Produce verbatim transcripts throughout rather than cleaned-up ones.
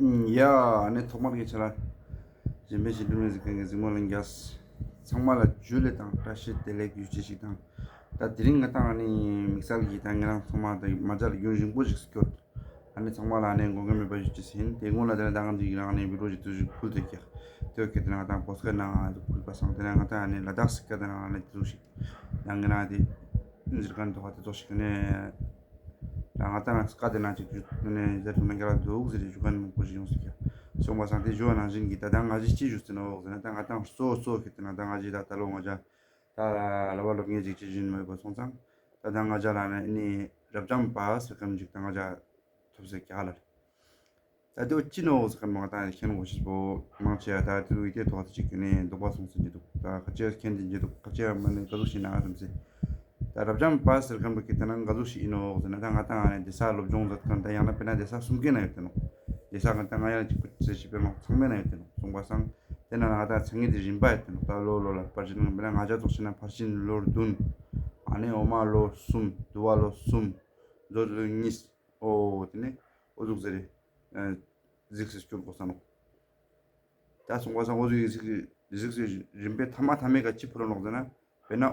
ཡ། ཨ་ནི་ཐོག་མར་གྱི་ཆ་ལ། གཞན་ཕན་ཞི་འགྲིག་མི་གཟིགས་མཁན་གྱི་གཟིགས་མོ་ལ་རྒྱ། ཚང་མ་ལ་ཇུ་ལེ་དང་བཀྲ་ཤིས་བདེ་ལེགས་ཡུལ་སྐད་ཞིག་དང་། ད་དེ་རིང་ང་ཏང་ཨ་ནི་དམིགས་བསལ་གྱི་ད་ང་རང་ཚང་མ་ད་མ་མཇལ་རྒྱུན་རིང་པོ་ཞིག་སྐྱོད། ཨ་ནི་ཚང་མ་ལ་ཨ་ནི་དགོངས་འགལ་མེད་པ་ཞུ་ཅེས་ཡིན། དེ་སྔོན་ལ་དེ་ནས་ད་ང་ཅིག་རང་ཨ་ནི་བི་ཌིའོ་ཞིག་ཏུ་ཞིག་ཕུལ་ཏེ་ཀྱག་དེ་བས་ཁྱེད་དེ་ན་ང་ཏང་པོ་སི་ཀར་ནང་ཨ་ཕུལ་པ་སང་དེ་ནས་ང་ཏང་ཨ་ནི་ལ་དྭགས་སི་ཀ་དེ་ནང་ཨ་ནི་དེ་ཚོ་ཞིག་ཡང་ང་རང་དེ་ཟེར་མཁན་དོ་ཧ་དེ་ཚོ་ཞིག་ནས། ད་ང་ཏང་ང་ཚོ་བཀའ་དེ་ན་ཅིག་ཞུ་ནས་ཟེར་དུ་མེད་ཀ་ལ་འདུག་ཟེར་ཞུ་མཁན་མང་པོ་ཞིག་ཡོང་སྲིད་ཀྱག་སོང་པ་སང་དེ་ཞུ་བ་ནང་བཞིན་གྱི་ད་ལྟ་ང་ཅི་ཅི་ཞུ་ཟེར་ནོག་ཟེར་ན། ད་ང་ཏང་གཙོ་བོ་གཙོ་བོ་ཁེ་དེ་ན་ད་ང་ཅི་ད་ད་ལོ་ང་ཅག་ད་ལ་བ་སློབ་གཉེར་ཅིག་ཅི་བཞིན་མེད་པ་སོང་ཙང་། ད་ད་ང་ཅག་ལ་ནི་ནི་རབ་འབྱམས་པ་ཟེར་མཁན་ཅིག་ད་ང་ཅག་ཐོབ་ཟེར་ཀྱག་ལ། ད་དེ་ཅི་ནོག་ཟེར་མཁན་མང་ད་ཤེས་ནོག་ཞིག་པོ་མང་ཆེ་བ་ད་དེ་ལུགས་དེ་ཐོག་ཏུ་ཅིག་གི་ནས་འདོགས་པ་སོང་ཟིན་གྱི་འདུག་ད་ཁ་ཆེ་མཁན་དེ་འཇི་འདུག་ཁ་ཆེ་མ་ནས་ག་ཟུག་ཤེས་ན་ཨ་རམ་སེ། ད་རབ་འབྱམས་པ་ཟེར་མཁན་པོ་གི་དེ་ན་ག་ཟུག་ཤེས་ཡིན་ནོག་ཟེར་ན། ད་ང་ཏང་ཨ་ནི་སྡེ་ས་སློབ་སྦྱོང་མཛད་མཁན་ད་ཡང་ན་དཔེར་ན་སྡེ་ས་གསུམ་ཀའི་ནང་ཡོད་དེ་ནོག་སྡེ་ས་ང་ད་ང་ཡང་ཅིག་པུ་ཟེར་ཞིག་པའི་མང་ཚང་མའི་ནང་ཡོད་དེ་ནོག་སོང་པ་སང་དེ་ན་ང་ད་མཚན་ཉིད་དེ་རིམ་པ་ཡོད་དེ་ནོག་ད་ལོ་ལོ་ལ་ཕར་ཕྱིན་དཔེར་ན་ང་ཅག་ཚོགས་ཤིག་ན་ཕར་ཕྱིན་ལོར་བདུན། ཨ་ནི་འོ་མ་ལོ་གསུམ། དུ་བ་ལོ་གསུམ། མཛོ་ལོ་གཉིས། ཨོ་དེ་ནས་ཨོ་ཟུག་ཟེར་རེ། གཟིགས་སུ་སྐྱོར་དགོས་ས་ནོག་ད་སོང་པ་སང་ཨོ་ཟུག་གཟིགས་གཟིགས་སུ་རིམ་པས་ཐ་མ་ཐ་མའི་ཀ་ཅི་ཕུལ་ལོག་ཟེར་ན། དཔེར་ན་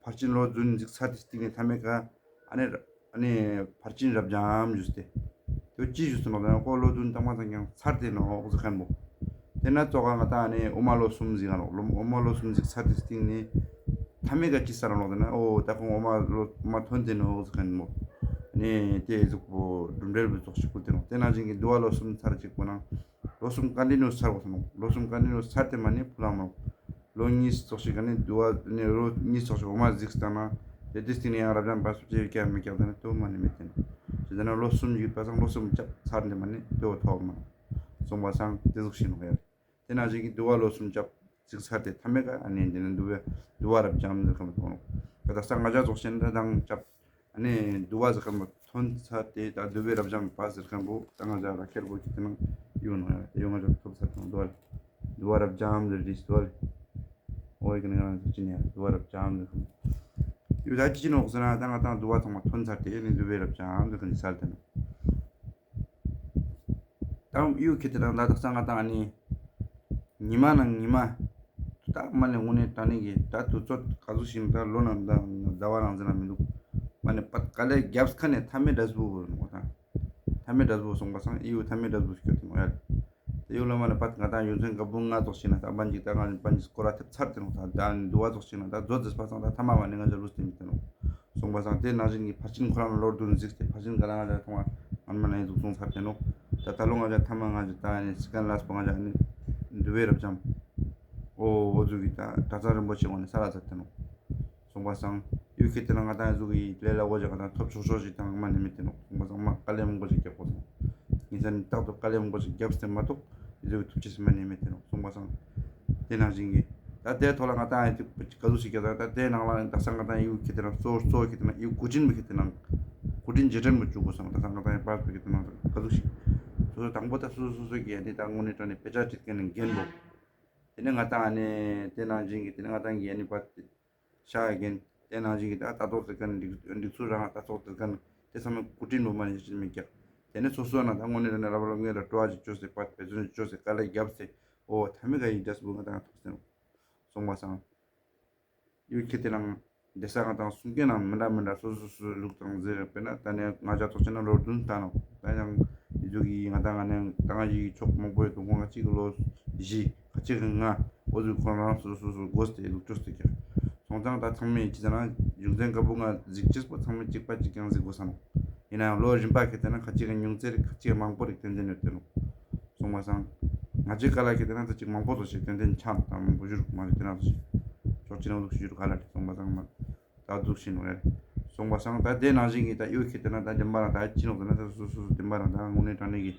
ཕར་ཕྱིན་ལོ་བདུན་གཟིགས་ཚར་ཏེ་སྟིང་ནས་ཐ་མའི་ཀ་ཨ་ནི་ཨ་ནི་ཕར་ཕྱིན་རབ་འབྱམས་ཞུས་ཏེ། དེ་ཅི་ཞུས་སོང་ལོག་ཟེར་ན། ཁོ་ལོ་བདུན་ཐ་མ་ཚང་ཀྱང་ཚར་ཏེ་ནོག་ཟེར་མཁན་པོ། དེ་ན་ཙོག་ག་ང་ཏང་ཨ་ནི་འོ་མ་ལོ་གསུམ་གཟིགས་ག་ནོག་ལོ་འོ་མ་ལོ་གསུམ་གཟིགས་ཚར་ཏེ་སྟིང་ནས་ཐ་མའི་ཀ་ཅི་ས་ར་ལོག་ཟེར་ན། ཨོ་ད་ཁོང་འོ་མ་ལོ་མ་ཐོན་ཏེ་ནོག་ཟེར་མཁན་པོ། ནས་དེ་གཟུགས་པོ་གྲུབ་འབྲས་བུ་ཙོག་ཞིག་ཕུལ་ཏེ་ནོག་དེ་ནང་བཞིན་གྱི་དུ་བ་ལོ་གསུམ་ཚར་གཅིག་པོ་ནང་ལོ་གསུམ་ཀ་འདི་ནུ་ཚར་བ་སོང་ནོག་ལོ་གསུམ་ཀ་འདི་ནུ་ཚར་ཏེ་མ་ནི་ཕུ་ལ་མ་ནོག་ལོ་གཉིས་ཙོག་ཞིག་ག་ནི་དུ་བ་ནི་ལོ་གཉིས་ཙོག་ཞིག་འོ་མ་གཟིགས་སྟངས་ན་དེ་དུས་སྟེང་ནས་ཡང་རབ་འབྱམས་པ་སུ་ཅེ་ཀྱ་མི་ཀྱག་དེ་ནི་དུ་མ་ནི་མེད་དེ་ནོག་ཞེ་ན་ལོ་གསུམ་ཡོད་པ་སང་ལོ་གསུམ་ཅབ་ཚར་འདི་མ་ནི་དུ་ཐོག་མ་ནོག་སོང་པ་སང་དེ་ཟུག་ཤིག་ནོག་ཡ། དེ་ནང་བཞིན་གྱི་དུ་བ་ལོ་གསུམ་ཅབ་གཟིགས་ཚར་ཏེ་ཐ་མའི་ཀ་ཨ་ནི་འདི་ནི་དུ་བའི་དུ་བ་རབ་འབྱམས་ཟེར་མཁན་པོ་ཐོག་ནོག་ད་ས་ང་ཅག་ཚོགས་ཤིག་ན་ད་དང་ཅབ་ཨ་ནི་དུ་བ་ཟེར་མཁན་པོ་ཐོན་ཚར་ཏེ་ད་དུ་བའི་རབ་འབྱམས་པ་ཟེར་མཁན་པོ་ད་ང་ཅག་ར་ཁེར་པོ་ཅིག་དེ་ནང་ཡོད་ནོག་ཡ། དེ་ཡོད་ང་ཅག་ཐོབ་ཚར་དང་དུ་བ་དུ་བ་རབ་འབྱམས་ཟེར་རིས་དུ་བ་ཨོ་ཡི་ཀ་ནི་ང་ཅི་ནི་ཡ་དུ་བ་རབ་འབྱམས་ཟེར་མཁན་ཡོད། ད་ཅི་ནོག་ཟེར་ན་ད་ང་ཏང་དུ་བ་ཚང་མ་ཐོན་ཚར་ཏེ་ཨ་ནི་དུ་བའི་རབ་འབྱམས་ཟེར་མཁན་ཚར་ཏེ་ནོག་ད་ཡུ་ཁེ་དེ་རང་ད་དག་ས་ང་ཏང་ཨ་ནི་ཉི་མ་ནང་ཉི་མ་ད་མ་ནི་དངོས་གནས་དྲང་གནས་ཀྱི་ད་དུས་ཚོད་ག་ཚོད་ཞིག་ད་ལོ་ནང་ད་ཟླ་བ་ནང་ཟེར་ན་མི་འདུག་མ་ནི་པད་ག་ལེ་རྒྱབ་ཁ་ནས་ཐ་མའི་འབྲས་བུ་བོར་ནོག་ད་ཐ་མའི་འབྲས་བུ་སོང་པ་སང་ཨི་ཡུ་ཐ་མའི་འབྲས་བུ་སྐྱོད་དེ་མོ་ཡ། དེ་ཡུ་ལ་མ་ནི་པད་ང་ཏང་ཡུ་ཚན་ག་བུ་ང་ཚོགས་ཤིག་ན་ད་པན་ཅིག་ད་ང་པན་ཅིག་སྐོར་ར་ཐེབས་ཚར་ཏེ་ནོག་ད་ད་ནི་དུ་བ་ཚོགས་ཤིག་ན་ད་མཛོ་རྫིས་པ་སང་ད་ཐ་མ་མ་ནི་ང་ཅག་ལུས་ཏེ་མི་ཏེ་ནོག་སོང་པ་སང་དེ་ནང་བཞིན་གྱི་ཕར་ཕྱིན་ཁོ་རང་ལོར་དུ་གཟིགས་ཏེ་ཕར་ཕྱིན་ག་ལ་ང་ཅག་ཐོང་བ་ང་མ་ན་ཡི་འཛུགས་སོང་ཚར་ཏེ་ནོག་ད་ད་ལོ་ང་ཅག་ཐ་མ་ང་ཅག་ད་ནི་སི་ཀན་ལ་སི་པ་ང་ཅག་ནི་འདུལ་བའི་རབ་འབྱམས། ཨོ་ཨོ་ཟུག་གི་ད་གྲྭ་ཚང་རིན་པོ་ཆེ་ངོ་ནས་ས་ལ་ཚར་ཏེ་ནོག་སོང་པ་སང་ཡུ་ཁེ་དེ་ན་ང་ཏང་ཟུག་གི་ལས་ལ་འོ་ཅག་ང་ཏང་ཐོབ་ཆོག་ཆོག་ཅིག་ད་ང་མ་ནི་མེད་ཏེ་ནོག་སོང་པ་སང་མ་དཀའ་ལས་མང་པོ་ཅིག་རྒྱབ་དགོས་སོང་། ཉིན་ས་ནི་རྟག་ཏུ་དཀའ་ལས་མང་པོ་ཅིག་རྒྱབ་སྟེ་མ་གཏོགས་ཡི་ཟུག་གི་ཐུབ་ཆེ་སི་མ་ནི་མེད་ཏེ་ནོག་སོང་པ་སང་དེ་ནང་བཞིན་གྱི་ད་དེ་ཐོག་ལ་ང་ཏང་ཡི་ག་ཟུག་ཞིག་གི་ད་ད་དེ་ནང་ལ་ད་ས་ང་ཏང་ཡུ་ཁེ་དེ་ན་གཙོ་གཙོ་ཁེ་དེ་ན་ཡུ་གུ་ཅིན་མི་ཁེ་དེ་ན་གུ་ཅིན་རྗེས་དྲན་མི་བཅུག་དགོས་སོང་། ད་ས་ང་ཏང་ཡི་པར་སྤེལ་ཁེ་དེ་ན་ག་ཟུག་ཞིག་སོ་སོ་དང་པོ་ད་སོ་སོ་སོ་སོ་གི་ཡ་ནི་ད་དངོས་གནས་དྲང་གནས་དཔེ་ཆ་བྲིས་མཁན་ནི་རྒན་པོ། དེ་ནས་ང་ཏང་ཨ་ནི་དེ་ནང་བཞིན་གྱི་དེ་ནས་ང་ཏང་གི་ཨ་ནི་པ་ཤ་རྒན་དེ་ནང་བཞིན་གྱི་ད་ལྟ་རྟོག་ཟེར་མཁན་འགྲིག་འགྲིག་ཚུལ་རང་ལྟ་རྟོག་ཟེར་མཁན་དེ་ཚང་མ་སྐུ་དྲིན་སློབ་མ་ནས་ཤེས་མི་རྒྱག་དེ་ནས་སོ་སོ་ན་ད་དངོས་གནས་དྲང་གནས་ར་བ་ལ་ངས་ལ་སྤྲོ་བ་ཅིག་བཅོས་ཟེར་པ་དཔེ་མཚོན་ཅིག་བཅོས་ཟེར་དཀའ་ལས་བརྒྱབ་ཟེར་ཨོ་ཐ་མི་ག་ཡི་འདྲ་སི་བུ་ང་ཏང་ཐུག་ཟེར་ནོ། སོང་པ་སང་། ཡུལ་ཁྱེད་དེ་རང་སྡེ་ས་ང་དང་གསུང་སྐད་ནང་མི་འདྲ་མི་འདྲ་སོ་སོ་སོ་སོའི་ལུགས་དང་ཟེར་དཔེར་ན་ད་ནས་ང་ཅག་ཚོགས་ཆེན་ན་ལོ་བདུན་ལྟ་ནོ། ད་ཡང་ཡུལ་གྱི་ང་དང་ང་ནས་ད་ང་ཡི་ཕྱོགས་མང་པོ་ཡོད་དུ་ཁོང་ང་གཅིག་གི་ལོ་བཞི་ཁ་ཅིག་གི་ལྔ་འོ་ཟུག་ཁོང་རང་སོ་སོ་སོ་སྒོ་སྟེ་ལུགས་སྤྱོད་སྟེ་ཀྱང་སོང་ཙང་ད་ཚང་མས་ཅི་ཟེར་ན་རྒྱུ་མཚན་དཀར་པོ་ང་གཟིགས་ཅེས་པོ་ཚང་མས་གཅིག་པ་གཅིག་རྐྱང་གཟིགས་དགོས་ས་ནོ། ཡིན་ན་ཡང་ལོ་རིམ་པ་ཁེ་དེ་ན་ཁ་ཅིག་གི་ཉུང་ཙེ་རེ་ཁ་ཅིག་གི་མང་པོ་རེ་ཏན་ཏན་ཡོད་དེ་ནོ། སོང་བ་སང་། ང་ཚོའི་ཀ་ལ་ཁེ་དེ་ན་ད་ཅིག་མང་པོ་ཚོ་ཞིག་ཏན་ཏན་ཆགས་དང་མང་པོ་བཞུར་མ་རེད་དེ་ན་ཚོ་ཞིག་ཕྱོགས་གཅིག་ན་འདུག་ཞུ་རུ་ཁ་ལ་རེད་སོང་བ་སང་མ། ད་འདུག་ཤེས་ནོ་རེད། སོང་བ་སང་ད་དེ་ནང་བཞིན་གྱི་ད་ཡོད་ཁེ་དེ་ན་ད་བདེན་པ་རང་ད་ཅི་ནོ་ཟེར་ན་ད་སོ་སོ་སོ་བདེན་པ་རང་ད་དངོས་གནས་དྲང་གནས་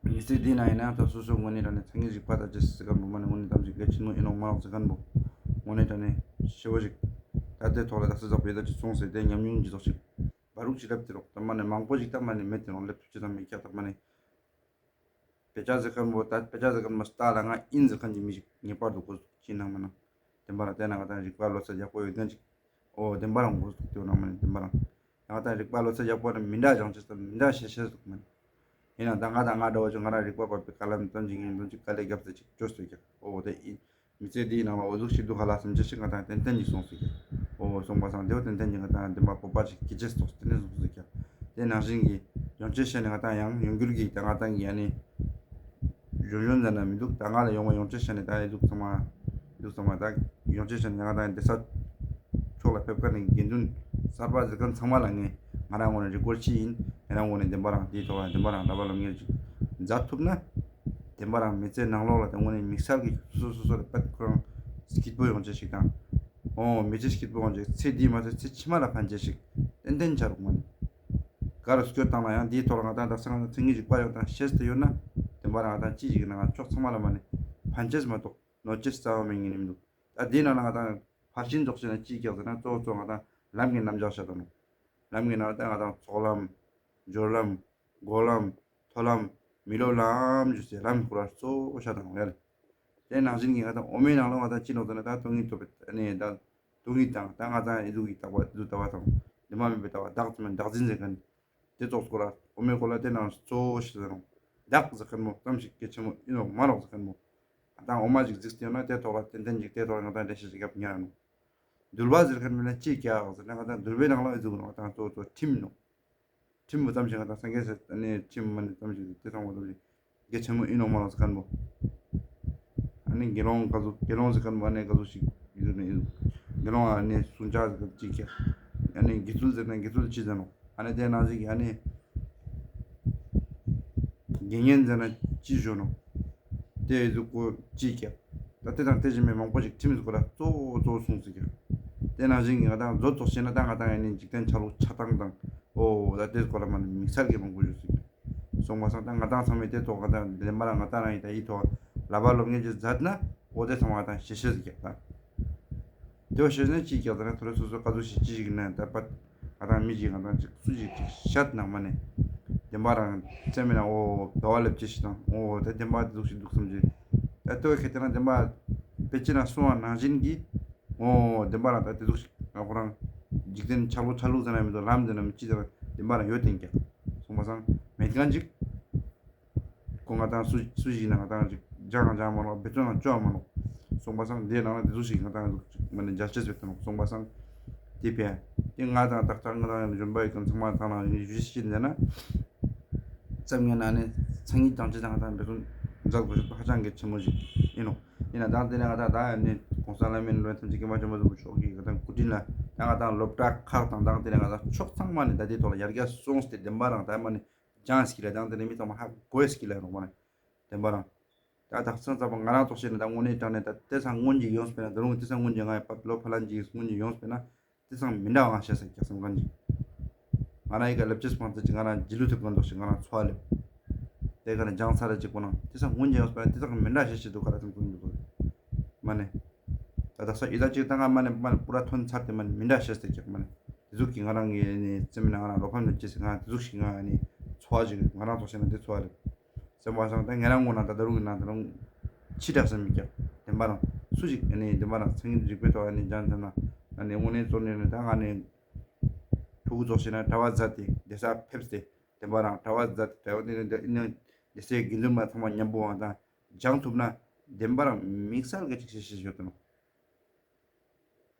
ཀྱི། མི་ཚེ་འདི་ན་ཡིན་ན་ད་སོ་སོ་དངོས་གནས་དྲང་གནས་མཚན་ཉིད་རིག་པ་ད་ཅི་ཟེར་གམ་པོ་མ་ནི་དངོས་གནས་གཏམ་ཞིག་གལ་ཆེན་མོ་ཡིན་ནོ་མ་ནོག་ཟེར་མཁན་པོ། དངོས་གནས་དྲང་གནས་ཞེ་བོ་ཞིག་ད་དེ་ཐོག་ལ་ད་སི་ཟག་པའི་ད་ཅི་སོང་ཟེར་དེ་ཉམས་མྱོང་ཅི་ཟོག་ཞིག་བ་རུག་ཅི་ལབ་དེ་རོགས་ད་མ་ནི་མང་པོ་ཞིག་ད་མ་ནི་མེད་དེ་རོགས་ལབ་ཐུབ་ཅི་ད་མི་ཁྱག་ད་མ་ནི། དཔེ་ཆ་ཟེར་མཁན་པོ་ད་དཔེ་ཆ་ཟེར་མཁན་པོ་ལྟ་ལ་ང་ཨིན་ཟེར་མཁན་གྱི་མི་ཞིག་ངེས་པར་དུ་དགོས་ཅི་ནང་མ་ནང་། བདེན་པ་རང་བལྟས་ན་ང་ད་རིག་པ་བློ་རྩལ་ཡག་པོ་ཡོད་མཁན་ཅིག་ཨོ་བདེན་པ་རང་དགོས་འདུག་དེ་ནང་མ་ནི་བདེན་པ་རང་། ང་ད་རིག་པ་བློ་རྩལ་ཡག་པོ་རང་མི་འདྲ་སྦྱང་ཅི་ཟེར་མི་འདྲ་ཤེས་ཤེས་ཟེར་མཁན། ཡིན་ནའང་ད་ང་དང་ང་འདྲ་བོ་ཅིག་ང་རང་རིག་པ་བབས་པའི་དཀའ་ལས་ཙམ་ཅིག་ཡིན་དོན་ཅིག་དཀའ་ལས་བརྒྱབ་ཚེ་ཅིག་བཅོས་སུ་རྒྱག་ཨོ་དེ་ཡིན། མི་ཚེ་འདིའི་ནང་ལ་འོ་ཟུག་ཞིག་འདུག་ག་ལ་སེམས་ཅན་ཞིག་ང་དང་ཏན་ཏན་ཅིག་སོང་ཟེར་གྱི། འོ་སོང་པ་སང་དེ་བ་ཏན་ཏན་གྱི་ང་དང་བདེན་པ་སྤོབས་པ་ཞིག་སྐྱེ་ཅེས་སོགས་ཏན་ཏན་སོང་ཟེར་གྱི། དེ་ནང་བཞིན་གྱི་ཡོང་ཅེས་བྱས་ནས་ང་དང་ཡང་ཡོང་འགྱུར་གྱི་ད་ང་དང་གི་ཨ་ནི་གཞོན་གཞོན་ཟེར་ན་མི་འདུག་ད་ང་ལ་ཡོང་བ་ཡོང་ཅེས་བྱས་ནས་ད་ཨེ་འདུག་ཚང་མ་འདུག་ཚང་མ་ད་ཡོང་ཅེས་བྱས་ནས་ང་དང་བདེ་ས་ཕྱོགས་ལ་ཕེབས་མཁན་ནི་དགེ་འདུན་གསར་པ་ཟེར་མཁན་ཚང་མ་ལ་ངས་ང་རང་ངོས་ནས་རེ་སྐུལ་ཅི་ཡིན། ང་རང་ངོས་ནས་བདེན་པ་རང་དེའི་ཐོག་ལ་བདེན་པ་རང་ལབ་པ་ལབ་ངེས་ཅིག་མཛད་ཐུབ་ན། བདེན་པ་རང་མི་ཚེ་ནང་ལོགས་ལ་དེ་དངོས་གནས་དམིགས་བསལ་གྱི་སོ་སོ་སོ་ལ་དཔེ་ཁོ་རང་སྐྱིད་པོ་ཡོང་ཆེད་ཞིག་དང་། ཨོ་མི་ཚེ་སྐྱིད་པོ་ཡོང་ཆེད་ཚེ་འདིའི་མ་ཚད་ཚེ་ཕྱི་མ་ལ་ཕན་ཆེད་ཞིག་ཏན་ཏན་ཆགས་རུང་མ་ནི། ག་རུ་སྐྱོད་བཏང་ན་ཡང་འདིའི་ཐོག་ལ་ང་དང་ད་སང་ཚེ་ངེས་ཅིག་པ་ཡོང་དང་ཤེས་ཏེ་ཡོད་ན། བདེན་པ་རང་ང་དང་ཅི་ཞིག་ཡིན་ན་ང་ཕྱོགས་ཚང་མ་ལ་མ་ནི་ཕན་ཆེད་མ་གཏོགས་གནོད་ཆེད་རྩ་བ་མེད་ངེས་ནི་མི་འདུག་ད་འདིའི་ནང་ལ་ང་དང་ཕར་ཕྱིན་རྫོགས་ཤེས་ན་ཅི་རྒྱག་ཟེར་ན་གཙོ་བོ་གཙོ་ང་དང་ལམ་གྱི་རྣམ་གཞག་བཤད་དང་ནོ། ལམ་གྱི་ནང་ལ་ད་ང་དང་ཚོགས་ལམ། སྦྱོར་ལམ། སྒོམ་ལམ། མཐོ་ལམ། མི་སློབ་ལམ་ཞུ་སའི་ལམ་སྐོར་གཙོ་བོ་ཤ་དང་ཡ་ལ། དེ་ནང་བཞིན་གྱི་ང་དང་འོ་མའི་ནང་ལ་ང་དང་ཅི་ལོག་ཟེར་ན་ད་སྟོང་ཉིད་རྟོགས་པའི་ནས་ད་སྟོང་ཉིད་དང་ད་ང་དང་ཨི་ཟུག་གི་ལྟ་བ་ཟུ་ལྟ་བ་དང་དེ་མ་མེད་པའི་ལྟ་བ་བདག་ཙམ་བདག་འཛིན་ཟེར་མཁན། དེ་ཙོགས་སྐོར་ལ་འོ་མའི་སྐོར་ལ་དེ་ནང་གཙོ་བོ་ཞིག་ཟེར་རུང་། བདག་ཟེར་མཁན་མོ་ཙམ་ཞིག་གལ་ཆེན་མོ་ཨིན་ནོག་མ་ནོག་ཟེར་མཁན་མོ། ད་འོ་མ་ཞིག་གཟིགས་ཏེ་ཡོད་ན་དེ་ཐོག་ལ་ཏན་ཏན་ཅིག་དེ་ཐོག་ལ་ང་དང་འགྲེལ་བཤད་ཅིག་བརྒྱབ་ཉར་ནོ། འདུལ་བ་ཟེར་མཁན་མིན་ན་ཅི་རྒྱག་ཟེར་ན་ང་དང་འདུལ་བའི་ནང་ལ་ཨི་ཟུག་ནོ་ང་དང་གཙོ་བོ་གཙོ་ཁྲིམས་ནོ། ཁྲིམས་མོ་ཙམ་ཞིག་ང་དང་སངས་རྒྱས་ཟེར་ནས་ཁྲིམས་མ་ནས་ཙམ་ཞིག་དེ་ཚང་མ་ཙམ་ཞིག་གལ་ཆེན་མོ་ཨིན་ནོག་མ་ནོག་ཟེར་མཁན་མོ། ཨ་ནི་དགེ་སློང་ག་ཟུག་དགེ་སློང་ཟེར་མཁན་མོ་ཨ་ནི་ག་ཟུག་ཞིག་ཡོད་ནི་ཨིན། དགེ་སློང་ཨ་ནི་སྲུང་བྱ་ཟེར་མཁན་ཅིག་ཀྱང་། ཨ་ནི་དགེ་ཚུལ་ཟེར་ན་དགེ་ཚུལ་ཅི་ཟེར་ནོག་ཨ་ནི་དེ་ནང་བཞིན་གྱི་ཨ་ནི་དགེ་བསྙེན་ཟེར་ན་ཅི་ཞུ་ནོག་དེ་ཟུག་གོ་ཅི་ཀྱང་། ད་དེ་དང་དེ་བཞིན་པའི་མང་པོ་ཞིག་ཁྲིམས་ཟེར་གོ་ལ་གཙོ་བོ་གཙོ་བོ་གསུངས་ཟིག་ཀྱང་། དེ་ནང་བཞིན་གྱི་ང་དང་མཛོད་ཚོགས་བཤད་ན་ད་ང་དང་ཨ་ནི་འཇིག་རྟེན་ཆ་ལུགས་ཆ་སྟངས་དང་། ཨོ་ད་དེ་སྐོར་ལ་མ་ནི་དམིགས་བསལ་གྱི་མང་པོ་ཞིག་གསུངས་པ་སང་ད་ང་དང་ཚང་མས་དེ་ཐོག་ང་དང་བདེན་པ་ལ་ང་དང་རང་ཡི་ད་ཡི་ཐོག་ལབ་པ་སློབ་གཉེར་ཅིག་མཛད་ན་ཨོ་དེ་ཚང་མ་ང་དང་ཤེས་ཤེས་ཟིག་ཀྱང་ད། དེ་བ་ཤེས་ན་ཅིག་ཀྱང་ད་ན་ཐོ་རེ་སོ་སོ་ག་ཚོད་ཞིག་ཅི་ཞིག་ན་ད་པ་ང་དང་མི་ཅིག་ང་དང་ཅིག་སུ་ཅིག་ཅིག་ཤད་ན་མ་ནི་བདེན་པ་རང་ཚད་མེད་ན་ཨོ་དོ་བ་ལེབ་ཅི་ཞིག་དང་ཨོ་ད་བདེན་པ་དེ་ཟུག་ཞིག་འདུག་བསམ་ཅིག་ད་ལྟོས་ཁེ་དེ་ན་བདེན་པ་དཔེ་ཅི་ན་གསུང་བ་ནང་བཞིན་གྱི། ཨོ་བདེན་པ་རང་ད་དེ་ཟུག་ཞིག་ང་ཁོ་རང་འཇིག་རྟེན་ཆ་ལུགས་ཆ་ལུགས་ཟེར་ན་མི་འདུག་ལམ་ཟེར་ན་མི་ཅི་ཟེར་ན་བདེན་པ་རང་ཡོད་དེ་ཀྱང་གསུངས་པ་སང་མེད་མཁན་ཅིག་ཁོ་ང་དང་སུ་སུ་ཞིག་ན་ང་དང་ཅིག་སྦྱང་སྦྱང་མ་ནོག་འབད་བརྩོན་ལ་སྐྱོ་མ་ནོག་གསུངས་པ་སང་དེའི་ནང་ལ་དེ་ཟུག་ཞིག་ང་དང་ཟུག་ཅིག་མ་ནི་འཇལ་ཆེས་བེད་དུ་ནོག་གསུངས་པ་སང་དེ་ཕན་དེ་ང་དང་ཏག་ཏག་ང་དང་གཞོན་པ་ཡི་གང་ཚང་མ་དང་ལ་ཡུལ་ཤེས་ཟེར་ན། ཙམ་ངན་ན་ནི་མཚན་ཉིད་དང་བཅས་དང་དང་འབད་བརྩོན་མཛད་དགོས་ཤེས་པ་ཧ་ཅང་གི་ཆེན་མོ་ཞིག་ཡིན་ནོ། ཡིན་ན་དང་དེ་ནས་ང་དང་ད་ནི་གོང་ས་ལྷ་མིའི་ལོན་ཐམས་ཅད་མཁྱེན་པ་ཆེན་པོ་གཙོ་བོ་མཆོག་གི་ང་དང་སྐུ་དྲིན་ལ་ད་ང་དང་སློབ་གྲྭ་ཁག་དང་དང་དེ་ནས་ང་དང་ཕྱོགས་ཚང་མ་ནས་ད་དེ་ཐོག་ལ་ཡར་རྒྱས་སོང་སྟེ་བདེན་པ་རང་ད་མ་ནི་ཅང་སྐྱིད་ལ་དང་དེ་ནས་མི་ཚང་མ་ཧ་གོ་ཡས་སྐྱིད་ལ་རོགས་མ་ནི་བདེན་པ་རང་། ད་དག་ས་ཚ་པ་ང་རང་ཚོགས་ཤེས་ན་ད་དངོས་གནས་དྲང་ནས་ད་དེ་སང་སྔོན་གྱི་ཡོངས་པས་ན་ད་རུང་དེ་སང་སྔོན་གྱི་ང་ཡི་པ་ལོ་ཕ་ལན་གྱི་སྔོན་གྱི་ཡོངས་པས་ན། དེ་སང་མི་འདྲ་བ་ང་ཤེས་ས་རྒྱག་སེམས་གང་ཅིག་ང་རང་ཡི་ག་ལབ་ཅེས་སྤང་ཚེ་ཅིག་ང་རང་རྗེས་ལུས་ཐེབས་གང་འདོགས་ཤིག་ང་རང་འཚོ་བ་ལེབ། དེ་ག་ནས་སྦྱང་ཚར་རེ་ཅིག་པོ་ན་དེ་སང་སྔོན་གྱི་ཡོངས་པས་ན་དེ་སང་མི་འདྲ་ཤེས་ཤེས་འདུག་ག་ར་སེམས་གང་འདུག་མ་ནས། ད་དག་ས་ཡི་ད་ཅིག་ད་ང་མ་ནས་མ་ནས་པུ་ར་ཐོན་ཚར་ཏེ་མ་ནས་མི་འདྲ་ཤེས་ཏེ་ཀྱག་མ་ནས། དེ་ཟུག་གི་ང་རང་གི་ནས་རྩེ་མི་ན་ང་རང་ལོ་ཕམ་ནས་ཅི་སེ་ང་དེ་ཟུག་ཤིག་ང་ནས་འཚོ་བ་ཅིག་ང་རང་ཚོགས་ཤེས་ན་དེ་འཚོ་བ་རེད། སེམས་པ་སང་ད་ང་རང་ངོ་ན་ད་ད་རུང་གི་ན་ད་རུང་ཕྱི་དྲག་སེམས་མི་ཀྱག་བདེན་པ་རང་སུ་ཞིག་ཨ་ནི་བདེན་པ་རང་སེང་གེ་རིག་པའི་ཐོག་ཨ་ནི་སྦྱང་ཐུབ་ན་ཨ་ནི་དངོས་གནས་གཙོ་གནད་ནི་ད་ང་ནི་ཕྲུ་གུ་ཚོགས་ཤེས་ན་གྲྭ་བ་མཛད་དེ་བསྡད་ས་ཕེབས་ཏེ་བདེན་པ་རང་གྲྭ་བ་མཛད་དེ་གྲྭ་བ་ནི་ནི་ནི་བསྡད་སའི་དགེ་འདུན་པ་ཚང་མ་མཉམ་པོ་འང་ད་སྦྱང་ཐུབ་ན་བདེན་པ་རང་དམིགས་བསལ་གྱི་ཅིག་ཤེས་ཤེས་ཡོད་དོ།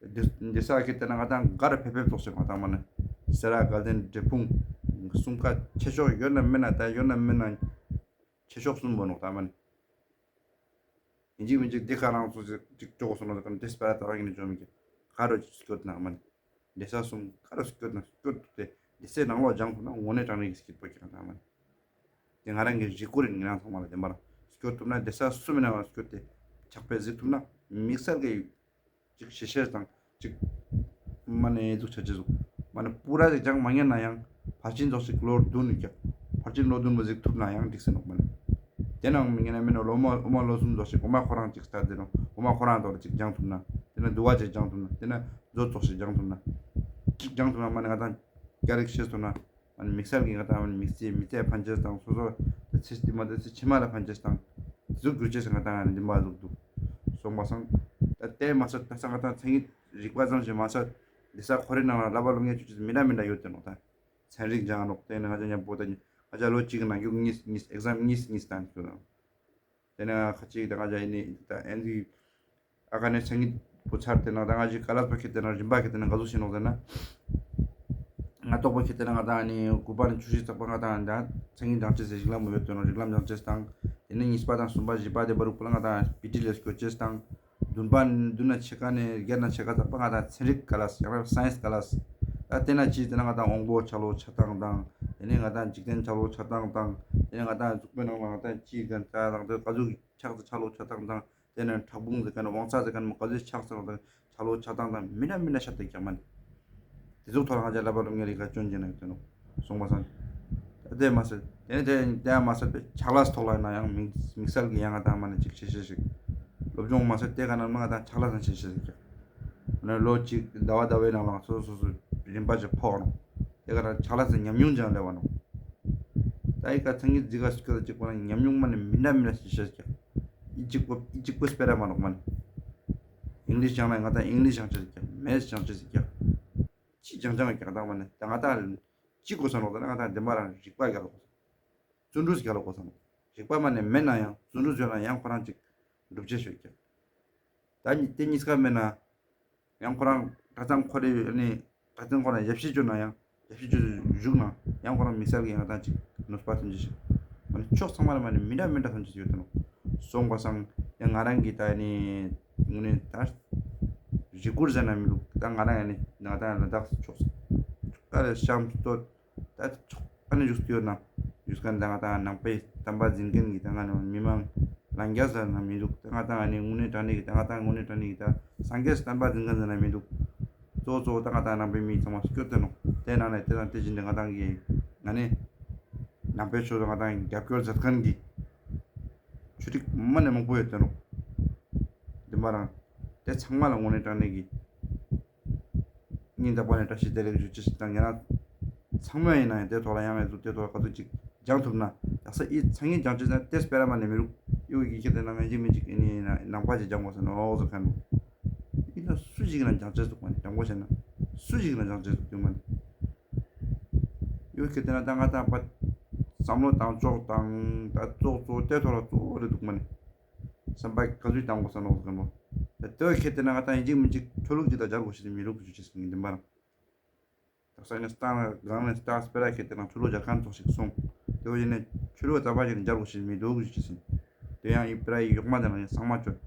འདི་འདི་ས་ཁྱེད་ལྟ་ན་ང་དང་ག་རུ་ཕེབས་ཕེབས་ཐོག་ཞིག་ང་དང་མ་ནི་སེ་ར་དགའ་ལྡན་འབྲས་སྤུངས་གསུམ་ཀ་ཆེ་ཤོག་ཡོད་ན་མེད་ན་ད་ཡོད་ན་མེད་ན་ཆེ་ཤོག་གསུམ་པོ་ནོག་ད་མ་ནི། ཡིན་གཅིག་མིན་གཅིག་འདི་ག་རང་ཚོ་ཅིག་ཅིག་ཅོག་སོང་ན་ད་ག་འདི་སྤེ་ར་ད་རང་ཡིན་ནི་ཅོ་མི་གི་ག་རུ་ཅིག་སྐྱོད་ན་མ་ནི། འདི་ས་གསུམ་ག་རུ་སྐྱོད་ན་སྐྱོད་ཐུབ་སྟེ་འདི་སའི་ནང་ལོགས་སྦྱང་ཐུབ་ན་དངོས་གནས་དྲང་གནས་ཀྱི་སྐྱིད་པོ་ཁྱེད་ང་དང་མ་ནི། དེ་ང་རང་གི་རེ་སྐུལ་རེད། ངེད་རང་ཚང་མ་ལ་བདེན་པ་རང་སྐྱོད་ཐུབ་ན་བདེ་ས་སུ་མི་ན་བ་སྐྱོད་དེ་ཆགས་པའི་གཟིགས་ཐུབ་ན་དམིགས་བསལ་གྱི་ཅིག་ཞི་བཤེར་དང་ཅིག་མ་ནས་འཛུགས་བྱ་ཅི་ཟུག་མ་ནས་པུ་ར་ཅིག་སྦྱང་མ་ཉན་ན་ཡང་ཕར་ཕྱིན་ཚོགས་ཤིག་ལོ་བདུན་ནས་ཀྱང་ཕར་ཕྱིན་ལོ་བདུན་པ་གཟིགས་ཐུབ་ན་ཡང་འགྲིག་སེ་ནོག་མ་ནས། དེ་ནང་མི་ངན་ན་མི་ནོ་ལོ་མ་འོ་མ་ལོ་གསུམ་ཚོགས་ཤིག་འོ་མ་ཁོ་རང་ཅིག་ལྟ་དེ་ནོ་འོ་མ་ཁོ་རང་ཐོག་ལ་ཅིག་སྦྱང་ཐུབ་ན་དེ་ན་འདུ་བ་ཅིག་སྦྱང་ཐུབ་ན་དེ་ན་མཛོད་ཚོགས་ཤིག་སྦྱང་ཐུབ་ན་ཅིག་སྦྱང་ཐུབ་ན་མ་ནས་ང་དང་རྒྱ་རིགས་ཤེས་ཐུབ་ན། ཨ་ནི་དམིགས་བསལ་གྱི་ང་དང་ཨ་ནི་དམིགས་བསལ་མི་ཚེ་ཕན་ཆེས་དང་སོ་སོ་དེ་ཚེ་འདི་མ་དེ་ཚེ་ཕྱི་མ་ལ་ཕན་ཆེས་དང་དེ་ཚོ་སྒྱུར་ཆེས་ང་དང་ཨ་ནི་འདི་མ་ཟུག་འདུག་སོང་པ་སང་། ད་དེ་མ་ཟད་ད་ས་ང་དང་མཚན་ཉིད་རིག་པ་ཙམ་ཞིག་མ་ཟད་འདི་ས་ཁོ་རའི་ནང་ལ་བསླབ་པ་སློབ་གཉེར་ཆུ་ཆུ་མི་འདྲ་མི་འདྲ་ཡོད་དེ་ནོ། ད་ཚན་རིག་སྦྱང་ནོག་དེ་ནི་ང་ཅག་མཉམ་པོ་ད་ང་ ང་ཅག་ལོ་གཅིག་གི་ནང་གི་གཉིས་གཉིས་ཨེག་ཛམ་གཉིས་གཉིས་བཏང་ཤོག་དང་། དེ་ནས་ཁ་ཅིག་དང་ང་ཅག་ཡིན་ནི་ད་ཨེན་ཛི་ཨ་ཀ་ནས་སང་ཉིན་བུ་ཚར་དེ་ནང་ད་ང་ཅག་ཀ་ལ་པ་ཁེ་དེ་ནང་རིམ་པ་ཁེ་དེ་ནང་ག་ཚོད་བྱས་ནོག་ཟེར་ན། ང་ཏོག་པ་ཁེ་དེ་ནང་ང་དང་ནི་དགུ་པ་ནས་བཅུ་བཞི་ཚག་པ་ང་དང་ད་སང་ཉིན་སྦྱང་བྱེད་ཟེར་རིགས་ལམ་ཡོད་དོ་ནོ་རིགས་ལམ་སྦྱང་བྱེད་དང་། དེ་ནས་གཉིས་པ་དང་གསུམ་པ་བཞི་པ་དེ་བར་དུ་ལ་ང་དང་པི་ཊི་ལེ་སྐྱོར་བྱེད་དང་། བདུན་པ་བདུན་ན་ཕྱེད་ཀ་ནས་བརྒྱད་ན་ཕྱེད་ཀ་ཚག་པ་ང་དང་ཚན་རིག་ཀ་ལ་ཡང་ན་སའེན་སི་ཀ་ལ། ད་དེ་ན་ཅི་དེ་ན་ང་དང་དབང་པོ་ཆག་ལོ་ཆགས་སྟངས་དང་། དེ་ནས་ང་དང་འཇིག་རྟེན་ཆག་ལོ་ཆགས་སྟངས་དང་། དེ་ནས་ང་དང་གཟུགས་པོའི་ནང་ལ་ང་དང་ཅི་ག་ད་དང་དེ་ག་ཟུག་ཆགས་ཆག་ལོ་ཆགས་སྟངས་དང་། དེ་ནས་ཕྲ་ཕུང་ཟེར་མཁན་དབང་རྩ་ཟེར་མཁན་མོ་ག་ཚོད་ཆགས་སོང་དང་ཆག་ལོ་ཆགས་སྟངས་དང་མི་འདྲ་མི་འདྲ་ཤ་སྟག་ཀྱང་མ་ནི། དེ་ཚོ་ཐོག་ལ་ང་ཅག་ཀླད་པ་སློབ་གཉེར་ལས་ཀ་སྐྱོན་ཅན་ཡོད་དོ་ནོ། སོང་པ་སང་། དེ་མ་ཟད་དེ་ནས་དེ་དེ་མ་ཟད་པའི་ཕྱག་ལས་ཐོག་ལ་ཡིན་ན་ཡང་དམིགས་དམིགས་བསལ་གྱི་ཡང་ང་དང་མ་ནི་ཅིག་ཤེས་ཤེས་ཤིག་སློབ་སྦྱོང་མ་ཟད་དེ་ག་ན་མ་ང་དང་ཕྱག་ལས་སང་ཤེས་ཤེས་ཤིག་ནས་ལོ་གཅིག་ཟླ་བ་ཟླ་བའི་ནང་ལ་སོ་སོ་སོ་རིམ་པ་ཅིག་ཕོག་ནོ། དེ་ག་ན་ཕྱག་ལས་སང་ཉམས་མྱོང་ཅང་སླེབས་པ་ནོ། ད་ཡི་ག་ཚང་གི་རྫི་ག་སུ་ཁ་ཅིག་པོ་ན་ཉམས་མྱོང་མ་ནི་མི་འདྲ་མི་འདྲ་ཤེས་ཤེས་ཀྱང་། ཨི་གཅིག་པོ་ཨི་གཅིག་པོ་སྤེ་ར་མ་ནོག་མ་ནི། ཨིང་ལིཤ་སྦྱང་ན་ང་དང་ཨིང་ལིཤ་སྦྱང་ཅེས་ཀྱང་མེད་སྦྱང་ཅེས་ཀྱང་། ཅི་སྦྱང་སྦྱང་ཀྱང་དང་མ་ནི་ད་ང་དང་ཅི་དགོས་ས་ནོག་ད་ང་དང་བདེན་པ་རང་རིག་པ་རྒྱ་ལ་དགོས་ས། བརྩོན་འགྲུས་རྒྱ་ལ་དགོས་ས་ནོག་རིག་པ་མ་ནི་མེད་ན་ཡང་བརྩོན་འགྲུས་ཡོད་ན་ཡང་ཁོ་རང་ཅིག་སྒྲུབ་བྱེད་ཤོད་ཀྱང་། ད་ནི་དེ་གཉིས་ཀ་མེད་ན། ཡང་ཁོ་རང་གྲྭ་ཚང་ཁོ་རེ་ནི་གྲྭ་ཚང་ཁོ་རང་ཡབ་གཞིས་བཅོལ་ན་ཡང་ཡབ་གཞིས་བཅོལ་བཞུགས་ན་ཡང་ཁོ་རང་དམིགས་བསལ་གྱི་ང་དང་ཅིག་ནུས་པ་ཐོན་གྱི་ཞིག་མ་ནི་ཕྱོགས་ཚང་མ་ལ་མ་ནི་མི་འདྲ་མི་འདྲ་ཐོན་གྱི་ཡོད་དོ་ནོ། སོང་པ་སང་ཡང་ང་རང་གི་ད་ནི་དངོས་གནས་ད་གཞིས་སྒོར་ཟེར་ན་མི་འདུག་ད་ང་རང་ཡང་ནི་ང་དང་ལ་དྭགས་ཕྱོགས་ཀ་རེ་ཤམ་སྟོད། ད་ཕྱོགས་ཨ་ནི་བཞུགས་ཡོད་ན། བཞུགས་མཁན་ད་ང་དང་ནང་པའི་བསྟན་པ་འཛིན་མཁན་གྱི་ད་ང་ནི་མི་མང་ལང་རྒྱ་ཟེར་ན་མི་འདུག་ད་ང་དང་ཨ་ནི་དངོས་གནས་དྲང་གནས་ཀྱི་ད་ང་དང་དངོས་གནས་དྲང་གནས་ཀྱི་ད་སངས་རྒྱས་བསྟན་པ་འཛིན་མཁན་ཟེར་ན་མི་འདུག་གཙོ་བོ་གཙོ་བོ་ད་ང་དང་ནང་པའི་མི་ཚང་མ་སྐྱོ་དེ་ནོ། དེ་ནང་ནས་དེ་དང་དེ་བཞིན་དུ་ང་དང་གི་ང་ནི་ནང་པའི་ཕྱོགས་སུ་ང་དང་རྒྱབ་སྐྱོར་མཛད་མཁན་གྱི་ཆོས་རིག་མ་ནས་མང་པོ་ཡོད་དེ་ནོ། བདེན་པ་རང་དེ་ཚང་མ་ལ་དངོས་གནས་དྲང་གནས་ཀྱི། སྙིང་ཐག་པ་ནས་བཀྲ་ཤིས་བདེ་ལེགས་ཞུ་ཅེས་ཞིག་དང་ཡང་ན། ཚང་མ་ཡིན་ན་ཡང་དེ་ཐོག་ལ་ཡང་ཡང་ཚུལ་དེ་ཐོག་ལ་ག་ཚོད་ཅིག་སྦྱང་ཐུབ་ན་ཡག་ས་ཨི་ཚང་གིས་སྦྱང་ཅེས་ན་དེ་སྤེ་ར་མ་ནས་མི་རུག་ཨི་བོ་ཡི་ཁྱེད་དེ་ན་ངན་ཅིག་མིན་ཅིག་ཨི་ནི་ཡིན་ན་ནང་པ་ཅིག་སྦྱང་དགོས་ས་ནོ་ཟེར་ཁན་རུ། ཨི་ན་སུ་ཞིག་ན་སྦྱང་ཅེས་འདུག་མ་ནི་སྦྱང་དགོས་ཤེ་ན་སུ་ཞིག་ན་སྦྱང་ཅེས་འདུག་དུས་མ་ནི། ཨི་བོ་ཁྱེད་དེ་ན་ད་ང་དང་པ་བསམ་བློ་བཏང་ཕྱོགས་དང་ད་ཙོག་ཙོག་དེ་ཐོག་ལ་གཙོ་བོ་རེད་འདུག་མ་ནི། བསམ་པ་ག་ཚོད་བཏང་དགོས་ས་ནོ་ཟེར་མོ། དེ་བས་ཁྱེད་དེ་ན་ང་དང་ཡིན་གཅིག་མིན་གཅིག་ཆོས་ལུགས་ཅིག་དང་སྦྱར་དགོས་ཤེས་མི་རུག་ཞུ་ཅེས་ཡིན་འདི་མ་རང་། དག་ས་ངས་སྟངས་སྒང་ནས་སྟག་སྤེ་ར་ཁྱེད་དེ་ན་ཆོས་ལུགས་སྦྱར་མཁན་ཚོགས་ཤིག་སོང་། དེ་བས་ཡིན་ནས་ཆོས་ལུགས་རྩ་བ་ཞིག་ནས་སྦྱར་དགོས་ཤེས་མི་འདུག་ཞུ་ཅེས་ཡིན། དེ་ཡང་ཡིན་སྤེ་ར་ཡི་གཡོག་མ་དེ་ན་ཡིན་ཚང་མ་ཆོས།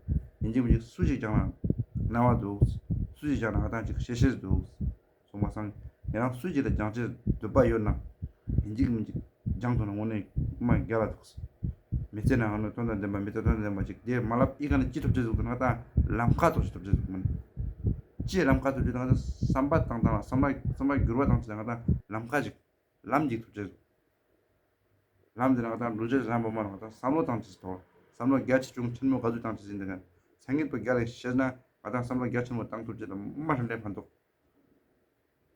ཡིན་གཅིག་མིན་གཅིག་སུ་ཞིག་སྦྱང་ན་རྣ་བ་འདུག་སུ་ཞིག་སྦྱང་ན་ང་དང་ཅིག་ཤེས་ཤེས་འདུག་སོང་མ་སང་། ཉེ་རང་སུ་ཞིག་ལ་སྦྱང་ཅེས་འདོད་པ་ཡོད་ན། ཡིན་གཅིག་མིན་གཅིག་སྦྱང་ཐུབ་ན་དངོས་གནས་མ་རྒྱལ་ལ་འདུག་མི་ཚེ་ནང་ནས་དོན་དང་ལྡན་པ་མི་ཚེ་དོན་དང་ལྡན་པ་ཅིག་དེ་མ་ལབ་ཨི་ག་ནས་ཅི་ཐོབ་ཅེས་འདུག་ན་ད་ལམ་ཁ་ཐོབ་ཅེས་ཐོབ་ཅེས་འདུག་མ་ནི། ཅི་ལམ་ཁ་ཐོབ་ཅེས་ད་ང་ད་བསམ་པ་བཏང་སྟངས་ལ་བསམ་པ་བསམ་པ་འགྱུར་བ་བཏང་ཅེས་ད་ང་ད་ལམ་ཁ་ཅིག་ལམ་ཅིག་ཐོབ་ཅེས་འདུག་ལམ་དེ་ན་ང་ད་འགྲོ་ཅེས་ལམ་པོ་མ་ནི་ང་ད་བསམ་བློ་བཏང་ཅེས་ཐོབ། བསམ་བློ་རྒྱ་ཆེ་ཆུང་ཆེན་མོ་ག་ཚོད་བཏང་ཅེས་ཡིན་འདི་ག་སང་ཉིན་པོ་རྒྱ་ལ་ཤེས་ན་ང་ད་བསམ་བློ་རྒྱ་ཆེན་མོ་བཏང་ཐུབ་ཅེས་ད་མ་ཧྲན་ཏེ་ཕན་ཐོགས།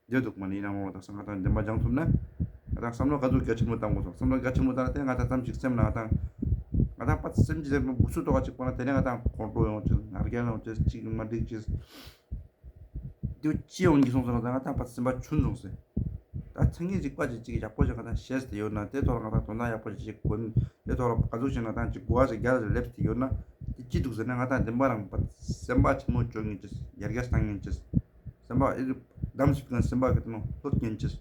བདེ་སྡུག་མ་ནི་ཡིན་ན་ངོ་བོ་དག་ས་ང་དང་བདེན་པ་སྦྱང་ཐུབ་ན། ང་དང་བསམ་བློ་ག་ཚོད་གལ་ཆེན་པོ་བཏང་དགོས་སོང་བསམ་བློ་གལ་ཆེན་པོ་བཏང་ན་དེ་ང་དང་ཙམ་ཞིག་སེམས་ལ་ང་དང་། ང་དང་པ་སེམས་ཀྱི་སེམས་པ་འགུག་ཚུལ་ཏོག་ཅིག་པོ་ན་དེ་ནས་ང་དང་ཁོང་ཁྲོ་ཡོང་ཅེས་ང་རྒྱལ་ཡོང་ཅེས་གཅིག་མ་འགྲིག་ཅེས། དེ་ཅི་ཡོང་གི་སོང་ཟེར་ན་ང་དང་པ་སེམས་པ་ཆུན་སོང་ཟེར། ད་མཚན་ཉིད་ཅིག་པ་ཅིག་ཅིག་ཡག་པོ་ཞིག་ང་དང་ཤེས་ཏེ་ཡོད་ན་དེ་ཐོག་ལ་ང་དང་དོན་དག་ཡག་པོ་ཞིག་ཅིག་གོ་ནི་དེ་ཐོག་ལ་ག་ཚོད་ཞིག་ང་དང་ཅིག་གོ་བ་ཞིག་རྒྱལ་ལ་སླེབས་ཏེ་ཡོད་ན་དེ་ཅི་འདུག་ཟེར་ན་ང་དང་བདེན་པ་རང་པ་སེམས་པ་ཆེན་མོ་བཅོ་ངེས་ཅེས་ཡར་རྒྱས་བཏང་ངེས་ཅེས། སེམས་པ་ཨེ་ཟུག་བདམས་ཞིག་གི་སེམས་པ་གི་དེ་ནང་ལྷོད་ཉན་ཅེས།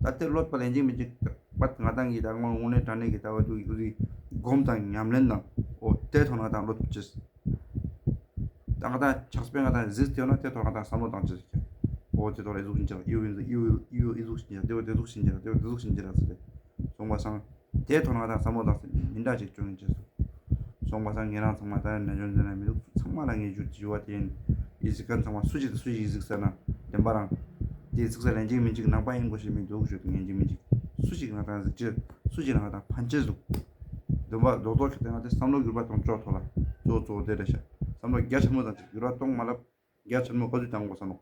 ད་ལྟའི་ལོ་པ་ལན་ཅིག་མི་ཅིག་པད་ང་དང་གི་ད་དངོས་དངོས་གནས་དྲང་གནས་ཀྱི་ལྟ་བ་དུ་ཡུ་རི་སྒོམ་དང་ཉམས་ལེན་དང་འོ་དེ་ཐོག་ང་དང་ལོ་ཐུབ་ཅེས། ད་ང་དང་ཕྱག་དཔེ་ང་དང་གཟིགས་ཏེ་ཡོད་ན་དེ་ཐོག་ང་དང་བསམ་བློ་བཏང་ཅེས་ཀྱི་འོ་དེ་ཐོག་ལ་ཨེ་ཟུག་ཡིན་ཅེས་ཨི་ཡུ་ཨེ་ཟུག་ཡིན་ཅེས་དེ་བ་དེ་ཟུག་ཡིན་ཅེས་དེ་བ་དེ་ཟུག་ཡིན་ཅེས་དེ་བ་དེ་ཟུག་ཡིན་ཅེས་ཟེར་ཏེ་སོང་བ་སང་། དེའི་ཐོག་ན་ང་དང་བསམ་བློ་བཏང་སྟེ་མི་འདྲ་ཅིག་བྱུང་ཡིན་ཅེས་སོ། སོང་བ་སང་ངེད་རང་ཚང་མ་ད་ནས་འཇོན་འདི་ན་མི་འདུག་ཚང་མ་ལ་ངས་ཞུ་ཞུ་བ་དེ་ཡིན། ཡི་གཟིགས་མཁན་ཚང་མ་སུ་ཞིག་དང་སུ་ཞིག་གཟིགས་ཟེར་ན་བདེན་པ་རང་། དེ་གཟིགས་ས་ལན་གཅིག་མིན་གཅིག་ནང་པ་ཡིན་དགོས་ཤེས་མི་འདུག་ཞུ་དུས་ངན་གཅིག་མིན་གཅིག་སུ་ཞིག་ང་དང་གཟིགས་ཅེས་སུ་ཞིག་ང་དང་ཕན་ཅེས་འདུག་བདེན་པ་རྡོག་རྡོག་ཁྱེར་ཏེ་ང་དེ་བསམ་བློ་འགྱུར་བ་གཏོང་ཕྱོགས་ཐོག་ལ་གཙོ་བོ་གཙོ་བོ་དེ་རེད་ཤག་བསམ་བློ་རྒྱ་ཆེན་མོ་དང་གཅིག་འགྱུར་བ་གཏོང་མ་ལབ་རྒྱ་ཆེན་མོ་ག་ཚོད་བཏང་དགོས་ས་ནོག་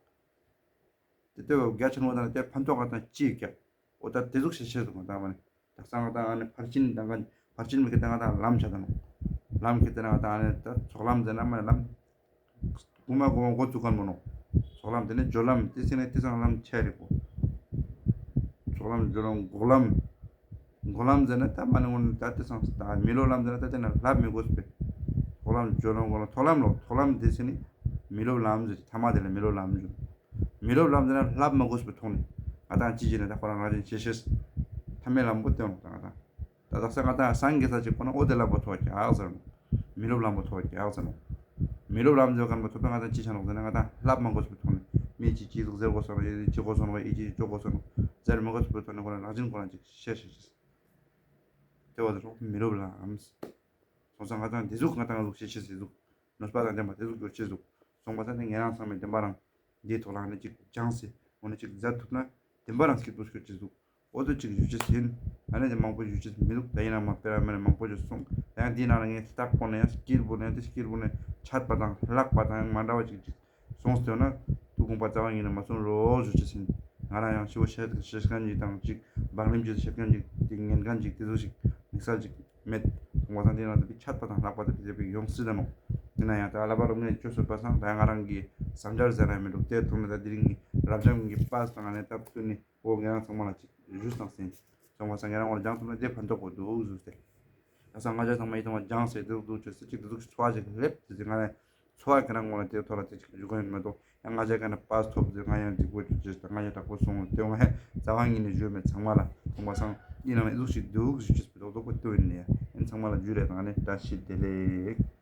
དེ་ལྟོས་བ་རྒྱ་ཆེན་མོ་དང་དེ་ཕན་ཐོགས་ང་དང་ཅི་ཡོད་ཀྱག་འོ་ད་དེ་ཟུག་ཤེས་ཤེས་སོང་ད་མ་ནི། དག་ས་ང་དང་ཨ་ནི་ཕར་ཕྱིན་དང་ག་ཕར་ཕྱིན་མི་ཁེ་དང་ང་དང་ལམ་བྱ་དང་ནོ། ལམ་ཁེ་དེ་ན་ང་དང་ཨ་ནི་ད་ཚོགས་ལམ་ཟེར་ན་མ་ནི་ལམ། གོ་མ་གོ་མ་འགོ་བཙུགས་མཁན་མོ་ནོ། ཚོགས་ལམ་དེ་ནི་སྦྱོར་ལམ་དེ་ཚེ་ནི་དེ་ཚང་ལམ་ཆད་རེད་གོ། ཚོགས་ལམ་སྦྱོར་ལམ་འགོག་ལམ། འགོག་ལམ་ཟེར་ན་ད་མ་ནི་འོ་ན་ད་དེ་སང་ད་མི་སློབ་ལམ་ཟེར་ན་ད་དེ་ན་ལྷབ་མི་དགོས་པས། འགོག་ལམ་སྦྱོར་ལམ་འགོག་ལམ་མཐོང་ལམ་ལོ། མཐོང་ལམ་དེ་ཟེར་ནི་མི་སློབ་ལམ་ཟེར་ཐ་མ་དེ་ལ་མི་སློབ་ལམ་ཟེར། མི་སློབ་ལམ་ཟེར་ན་ལྷབ་མ་དགོས་པའི་ཐོག་ནས་ང་དང་ཅི་བྱེད་ན་ད་ཁོ་རང་རང་བཞིན་ཤེས་ཤེས། ཐ་མའི་ལམ་པོ་སྟོན་ལོ་ད་ང་དང་། ད་དག་ས་ང་དང་སངས་རྒྱས་ས་ཅིག་ཁོ་ན་ཨོ་དེ་ལམ་པོ་ཐོག་ཀྱག་ཟེར་ནོ། མི་སློབ་ལམ་པོ་ཐོག་ཀྱག་ཟེར་ནོ། མི་སློབ་ལམ་ཟེར་གང་པོ་ཐོབ་པ་ང་དང་ཅི་ཆ་ནོག་ཟེར་ན་ང་དང་ལྷབ་མ་དགོས་པའི་ཐོག་ནས་མི་ཅིག་ཅི་ཟུག་ཟེར་དགོས་སོང་ནོ། ཡེ་ཅི་དགོས་སོང་ནོ། ཡེ་ཅི་ཅོ་དགོས་སོང་ནོ་ཟེར་མ་དགོས་པའི་ཐོག་ནས་ཁོ་རང་རང་བཞིན་ཁོ་རང་ཅིག་ཤེས་ཤེས་ཤེས། དེ་བ་ཟེར་ནོ་མི་སློབ་ལམ། སོང་ཙང་ང་དང་དེ་ཟུག་ང་དང་ལུགས་ཤེས་ཤེས་ཟེར་ཟུག་གནོད་པ་དང་ལྡན་པ་དེ་ཟུག་འགྱུར་ཆེ་ཟུག་སོང་པ་ས་ནི་ངེད་རང་ཚང་མས་བདེན་པ་རང་འདིའི་ཐོག་ལ་ནི་ཅིག་སྦྱངས་སེ་འོ་ནི་ཅིག་མཛད་ཐུབ་ན་བདེན་པ་རང་སྐྱིད་པོ་ཤོད་ཅེས་ཟུག་འོ་དོ་ཅིག་ཞུ་ཅེས་ཡིན། ཨ་ནི་དེ་མང་པོ་ཞུ་ཅེས་མི་འདུག་ད་ཡིན་ན་མ་དཔེ་ར་མེད་ན་མང་པོ་ཞིག་སོང་། ད་ཡང་འདིའི་ནང་ལ་ངས་ལྟག་པོ་ནས་ཡང་སྐྱིད་པོ་ནས་དེ་སྐྱིད་པོ་ནས་ཆད་པ་དང་ལྷག་པ་དང་ཡང་མ་འདྲ་བ་ཅིག་ཅིག་སོང་སྟེ་ན་དུ་དགོངས་པ་རྩ་བ་ཉིད་ནས་མ་སོང་རོགས་ཞུ་ཅེས་ཡིན། ང་རང་ཡང་ཞི་བོ་བཤད་བཤད་མཁན་ཅིག་དང་ཅིག་བག་ལེབ་ཅིག་བཤད་མཁན་ཅིག་དེ་ཉན་མཁན་ཅིག་དེ་ཚོ་ཞིག་དམིགས་བསལ་ཅིག་མེད། ཐོག་མ་སང་དེ་ན་དེ་ཆད་པ་དང་ལྷག་པ་དེ་དེ་བས་ཡོང་སྲིད་ད་ནོ། དེ་ན་ཡང་ད་ལ་པ་རུ་ངས་བཅོས་སོད་པ་སང་ད་ང་རང་གི་བསམ་འཆར་ཟེར་ན་མི་འདུག་དེ་ཐོག་ནས་ད་དེ་རིང་གི་རབ་འབྱམས་ཀྱི་པཱས་དང་ནས་སྟབས་བསྟུན་ནས་འོ་ང་རང་ཚང་མ་ལ་ཅིག་ཞུས་དང་ཟིན། ཐོག་མ་སང་ང་རང་ངོ་ལ་སྦྱངས་ཐུབ་ན་དེ་ཕན་ཐོགས་པོ་འདུག་ཟུར་ཏེ། ད་སང་ང་ཅག་ཚང་མ་ཡིད་ཐོག་མ་སྦྱངས་ཟེར་དེ་འདུག་ཅེས་སི་ཅིག་དེ་ཟུག་ཚོར་བ་ཅིག་སླེབས་དེ་ང་རང་། འཚོ་བ་ཁྱེད་རང་ངོ་ལ་དེ་ཐོག་ལ་དེ་ཅིག་ཞུ་གི་ཡོད་མ་གཏོགས་ཡང་ང་ཅག་ག་ན་པཱས་ཐོབ་ཟེར་ང་ཡང་འགྲིག་པོ་ཅིག་ཅེས་དང་ང་ཡང་དྲག་པོ་སོང་དེ་ང་ཡང་རྩ་བ་ཉིད་ནས་བརྗོད་མེད་ཚང་མ་ལ་ཐོག་མ་སང་ཡིན་ནང་ལ་ཨི་ཟུག་ཞིག་འདུག་ཞུ་ཅེས་པའི་ཐོག་ཐོག་པོ་ལྟོས་ཡིན་ནས་ཡིན་ཚང་མ་ལ་འཇུ་རེད་དང་ནི་བཀྲ་ཤིས་བདེ་ལེགས།